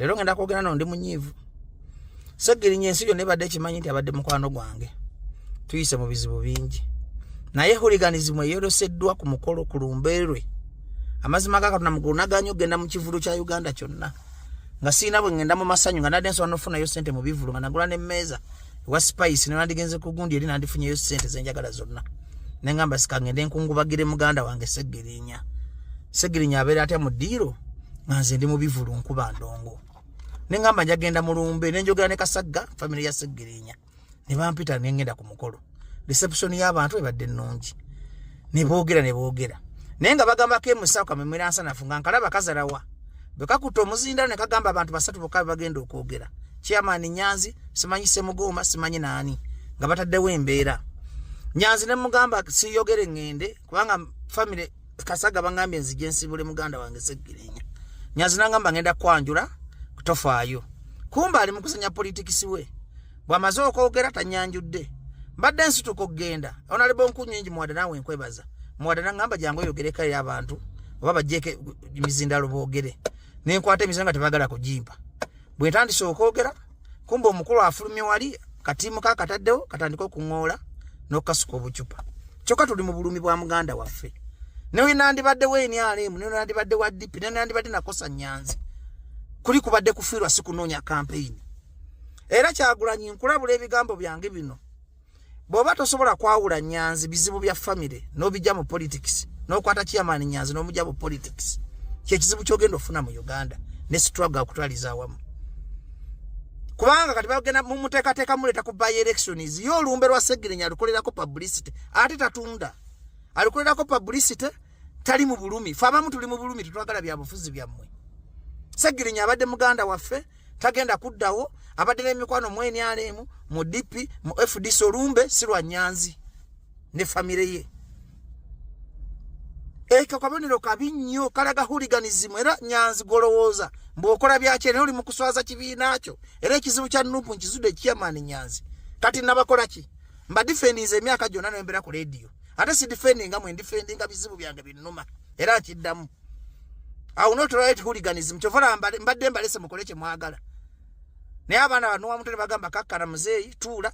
Leero ngenda kwogera no ndi munyiivu. Segirinya ensi yonna ebadde ekimanyi nti abadde mukwano gwange, tuyise mu bizibu bingi, naye hooliganism eyoleseddwa ku mukolo ku lumbe lwe. Amazima ga Katonda, mugulu naganye okugenda mu kivulu kya Uganda kyonna nga siina bwe ngenda mu masanyu, nga nadde nsobola nokufunayo sente mu bivulu, nga nagula n'emmeeza ewa Spice, ne nandigenze ku gundi eri nandifunyeyo sente zenjagala zonna. Nengamba sika ngende nkungubagire muganda wange Segirinya. Segirinya abeera atya mu ddiiro nga nze ndi mu bivulu nkuba ndongo? Nengamba njagenda mu lumbe, nenjogera ne Kasagga, family ya Segirinya, ne bampita, nengenda ku mukolo. Reception y'abantu ebadde nnungi, ne boogera ne boogera, naye nga bagambako emusawo kamemera nsanafu nga nkalaba kazalawa bwe kakutta omuzindalo ne kagamba abantu basatu bokka bagenda okwogera, Chairman Nyanzi, simanyi Semugooma, simanyi naani, nga bataddewo embeera. Nyanzi ne mugamba siyogere ŋŋende kubanga family Kasaga bangambye nzije nsibule muganda wange Segirinya. Nyanzi nangamba ngenda kwanjula, tofaayo. Kumba ali mukusanya politics we. Bw'amaze okwogera tanyanjudde. Mbadde nsituka okugenda, Honorable Nkunyingi Muwada, naawe nkwebaza, Muwada nangamba jangu oyogereko eri abantu oba bajjeeko emizindalo boogere. Nenkwata emizindalo nga tebagala kugimpa. Bwe ntandise okwogera, kumba omukulu afulumye wali, katiimu kakataddewo katandika okuŋoola n'okukasuka obucupa. Kyokka tuli mu bulumi bwa muganda waffe. Newe nandibadde wa NRM, newe nandibadde wa DP, newe nandibadde nakosa Nyanzi, kuli kubadde kufiirwa, si kunoonya kampeyini. Era Kyagulanyi, nkulabula ebigambo byange bino: bw'oba tosobola kwawula Nyanzi bizibu bya family n'obijja mu politics, n'okwata Chairman Nyanzi n'omujja mu politics, kyekizibu kyogenda ofuna mu Uganda ne struggle akutwaliza awamu, kubanga kati bagenda mumuteekateeka muleeta ku by elections. Ye olumbe lwa Segirinya alukolerako publicity, ate tatunda, alukolerako publicity, tali mu bulumi. Fe abamu tuli mu bulumi, tetwagala byabufuzi byammwe. Segirinya abadde muganda waffe, tagenda kuddawo. Abadde n'emikwano mu NRM, mu DP, mu FDC. Olumbe si lwa Nyanzi ne famire ye. Eko kabonero kabi nnyo, kalaga hooliganism. Era Nyanzi, golowooza mbw'okola byaki, naye oli mu kuswaza kibiina kyo. Era ekizibu kya NUP nkizudde, Chairman Nyanzi. Kati nabakola ki? Mba defendinze emyaka gyonna nembeera ku rediyo, ate si defendinga mwe, ndefendinga bizibu byange binnuma, era nkiddamu. I will not tolerate hooliganism. Kyova mbadde mbalese mukole kye mwagala, naye abaana bano wamutwe bagamba kakkana muzeeyi tuula.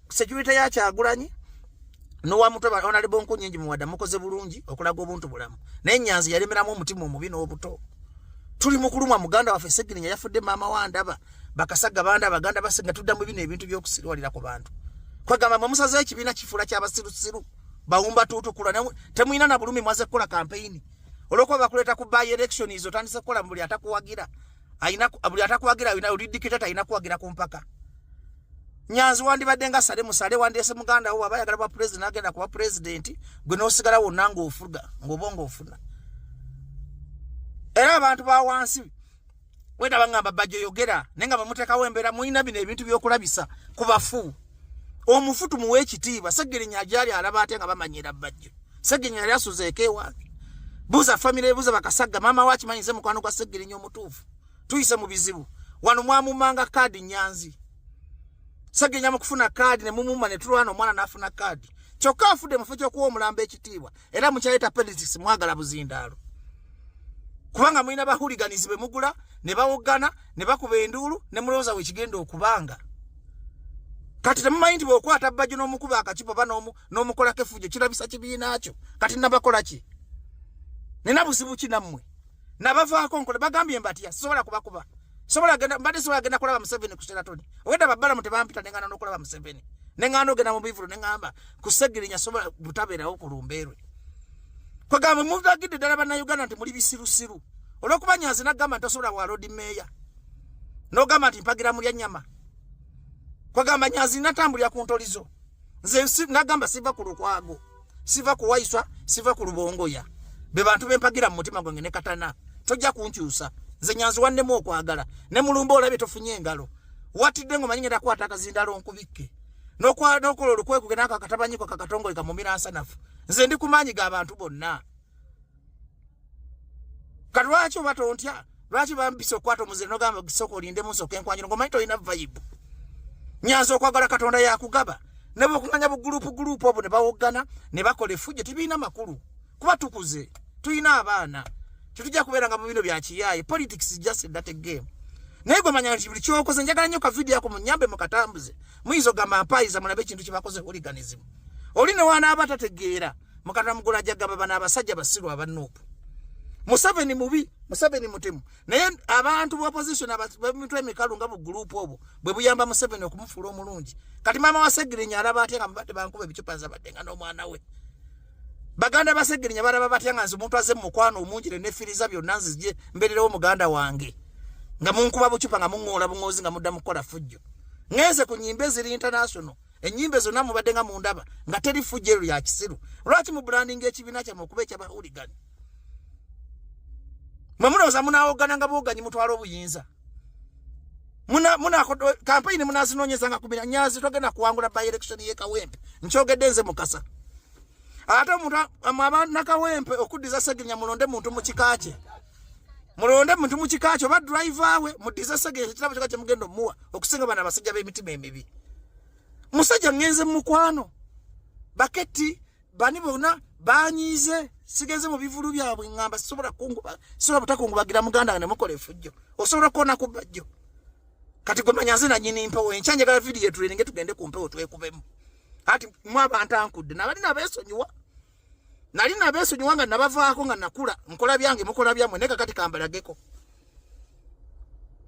Security ya Kyagulanyi nowamutwe, Honorable Nkunyingi Muwada, mukoze bulungi okulaga obuntu bulamu, naye Nyanzi yalemeramu omutima omubi n'obuto. Tuli mu kulumwa muganda waffe Segirinya yafudde, maama wandaba, Bakasaga banda, abaganda basenga, tudda mu bino ebintu by'okusirwalira ku bantu. Kwegamba mwe musazeeyo ekibiina kifuula kyabasirusiru bawumba tuutukula, temulina na bulumi. Mwaze kukola kampeyini olwokuba bakuleeta ku by elections, otandise kukola buli atakuwagira ayina, buli atakuwagira ayina, oli dictator, ayina kuwagira ku mpaka. Nyanzi, wandibadde nga sale musale, wandyese muganda wo aba ayagala bwa president, agenda kuba president, gwe n'osigala wonna ng'ofuga ng'oba ng'ofuna. Era abantu ba wansi wenda baŋŋamba bajjo yogera, naye nga bamuteekawo embeera. Mulina bino ebintu by'okulabisa ku bafu. Omufu tumuwe ekitiibwa. Segerinya agyali alaba ate nga bamanyira Bajjo. Segerinya yali asuzeeko ewange. Buuza famire, buuza Bakasagga, maama wakimanyi nze mukwano gwa Segerinya omutuufu. Tuyise mu bizibu wano. Mwamumanga kaadi Nyanzi. Segerinya mu kufuna kaadi ne mumuma ne tulwana, omwana n'afuna kaadi, kyokka afudde. Mufo ky'okuwa omulambo ekitiibwa, era mukyayita politics, mwagala buzindaalo, kubanga mulina ba hooligans be mugula ne bawoggana ne bakuba enduulu ne mulowooza wekigenda okubanga. Kati temumanyi nti bw'okwata Bajjo n'omukuba akakipo oba n'omukolako effujjo, kirabisa kibiina kyo. Kati nabakola ki? Nina buzibu ki nammwe? Nabavaako nkole bagambye mbatya, sisobola kubakuba, sobola genda, mbadde sobola genda kulaba Museveni ku Sheraton. Ogenda babbalamu tebampita, neŋŋaana n'okulaba Museveni, neŋŋaana ogenda mu bivulu, neŋŋamba ku Segirinya sobola butabeerawo ku lumbeerwe. Kwegamba mubagidde ddala Bannayuganda nti muli bisirusiru, olwokuba Nyanzi nagamba nti tosobola bwa Lord Mayor, n'ogamba nti mpagira mulya nnyama. Kwegamba Nyanzi natambulira ku ntolizo. Nze nagamba siva ku Lukwago, siva ku Waiswa, siva ku Lubongoya, be bantu bempagira mu mutima gwange ne katana. Tojja kunkyusa. Nze Nyanzi wannemu okwagala ne mulumba, olabye tofunye engalo, watidde ngomanyi ngenda kukwata akazindalo nkubikke n'okola olukwekuge nako akatabanyiko kakatongole kamumira nsanafu. Nze ndi ku maanyi g'abantu bonna. Kati lwaki oba tontya? Lwaki bampisa okukwata omuzire nogamba soka olindemu nsooka enkwanjiro ngomanyi tolina vibe? Nyanza, okwagala Katonda yakugaba, ne bwekumanya bugulupu gulupu obwo ne bawoggana ne bakola effujjo, tebirina makulu, kuba tukuze, tulina abaana, tetujja kubeera nga mu bino bya kiyaaye. Politics is just a dirty game. Naye gwe manya nti buli kyokoze, njagala nnyo ka vidiyo ako munyambe mukatambuze. Muyinza ogamba mpayiza, mulabe ekintu kyebakoze, hooliganism. Oli ne wanaaba tategeera, mukatwa mugula ajja gamba bano abasajja basiru aba NUP. Museveni mubi, Museveni mutemu, naye abantu ba opposition abamitwe emikalu nga bugulupu obwo bwe buyamba Museveni okumufuula omulungi. Kati maama wa Segirinya alaba atya nga mubadde bankuba ebicupa, nzabadde nga n'omwana we? Baganda ba Segirinya balaba batya nga nze omuntu aze mu mukwano omungi nenefiriza byonna, nzije mbeererewo muganda wange, nga munkuba bucupa, nga muŋŋoola buŋoozi, nga mudda mukukola fujjo? Ŋŋenze ku nyimba eziri international, ennyimba zonna mubadde nga mundaba nga teri fujjo eryo lya kisiru. Lwaki mu brandinga ekibiina kyammwe okuba ekyabahuligani? Mwe mulowooza munaawogana nga bwoganyi mutwala obuyinza? Kampeyini munazinoonyeza nga kumira nyazi. Togenda kuwangula by election ye Kawempe, nkyogedde nze Mukasa. Ate omuntu abanakawempe okuddiza Segirinya, mulonde muntu mu kika kye, mulonde muntu mu kika kye oba driver we, muddize Segirinya ekirabo kyoka kyemugenda omuwa okusinga bano abasajja b'emitima emibi. Musajja ŋŋenze mu mukwano, baketi bani bonna banyiize, sigenze mu bivulu byabwe, ŋŋamba sisobola sisobola butakungubagira muganda nga nemukola efujjo. Osobola okukoona ku bajjo. Kati gwe manya nze nanyini mpewo. Enkya njagala vidiyo etuleninge, tugende ku mpewo twekubemu. Ati mwe abantu ankudde nabali nabeesonyiwa, nali nabeesonyiwa nga nabavaako, nga nakula nkola byange, mukola byammwe. Naye kakati kambalageko,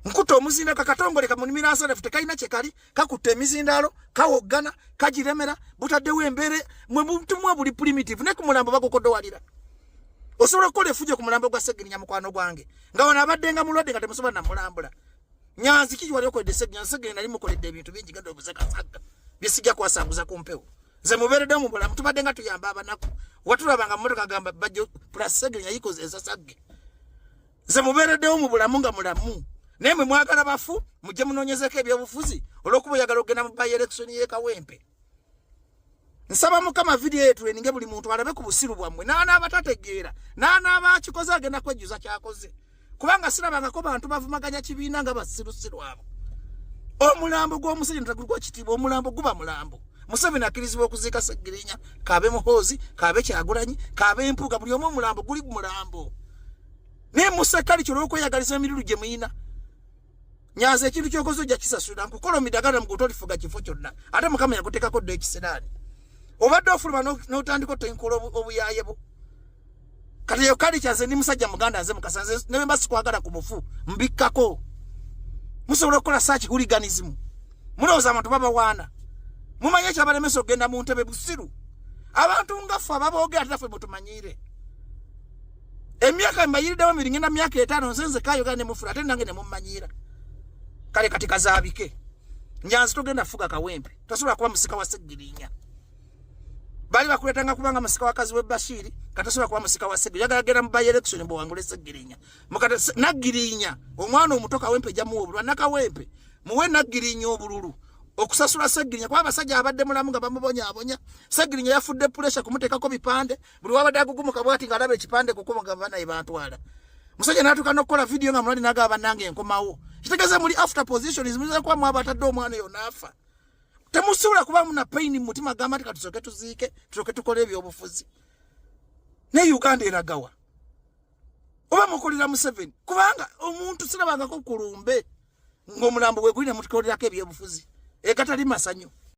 nkutta omuzinda kakatongole kamunimira nsanafu, tekalina kyekali, kakutta emizindaalo, kawoggana, kagiremera, butaddewo embeere. Mwe mutumwa buli primitive, naye ku mulambo bagukodowalira. Osobola okukola efujjo ku mulambo gwa Segirinya, mukwano gwange, nga wano abadde nga mulwadde, nga temusobola namulambula? Nyanzi, kiki wali okoledde Segirinya? Segirinya nali mukoledde ebintu bingi, genda obuze Kasagga, byesijja kwasanguza ku mpewo. Nze mubeereddewo mu bulamu, tubadde nga tuyamba abanaku, watulabanga mumotoka gamba bajjo plus Segirinya yikoze ensasagge. Nze mubeereddewo mu bulamu nga mulamu, naye mwe mwagala bafu, mujje munoonyezeko ebyobufuzi olw'okuba oyagala okugenda mu by election y'e Kawempe. Nsaba Mukama vidiyo eyo eninge, buli muntu alabe ku busiru bwammwe. N'anaaba tategeera, n'anaaba akikoze, agenda kwejjuza kyakoze, kubanga sirabangako bantu bavumaganya kibiina nga basirusiru abo. Omulambo gw'omusajja ntagulwa kitiibwa, omulambo guba mulambo. Museveni akkirizibwa okuziika Segirinya, kabe Muhoozi, kabe Kyagulanyi, kabe Mpuuga, buli omu omulambo guli mulambo. Naye musekali kyo olw'okweyagaliza emirulu gye muyina. Nyanza, ekintu kyokoze ojja kisasula. Nkukola omidagala muguto, olifuga kifo kyonna, ate Mukama yakuteekako dda ekisiraani. Obadde ofuluma n'otandika otenkula obuyaye bwo. Kati eyo kali kyanze, ndi musajja muganda, nze Mukasa. Nze ne bwe mba sikwagala ku mufu mbikkako. Musobola okukola such hooliganism? Mulowooza abantu babawaana? Mumanyi ekyabalemesa okugenda mu ntebe? Busiru. Abantu nga ffe ababoogera, ate naffe mutumanyiire emyaka mbayiriddewo emiri, ngenda myaka 50, nze nzekayogera ne mufula, ate nange ne mummanyiira. Kale kati kazaabike. Nyanzi, togenda fuga Kawempe, tosobola kuba musika wa Segirinya. Bali bakuletanga kubanga musika wa kazi we Bashiri, katasobola kuba musika wa Segirinya. Yagala genda mu by election mbwangule Segirinya. Mukata Nagirinya omwana omuto Kawempe jamuwa obululu. Nakawempe muwe Nagirinya obululu okusasula Segirinya, kuba abasajja abadde mulamu nga bamubonyaabonya. Segirinya yafudde pressure kumuteekako bipande. Buli wabadde agugumuka bwati ng'alaba ekipande kukuba nga banaye bantwala. Musajja n'atuuka n'okukola vidiyo nga mulali n'agaba, bannange enkomawo. Kitegeeza muli after positions, muyinza kuba mwaba atadde omwana oyo n'afa. Temusobola kuba muna pain mu mutima gamba nti katusooke tuziike, tusooke tukole ebyobufuzi. Naye Uganda eragawa? Oba mukolera Museveni? Kubanga omuntu sirabangako kulumbe ng'omulambo gwe guli ne mutukolerako ebyobufuzi egatali masanyu.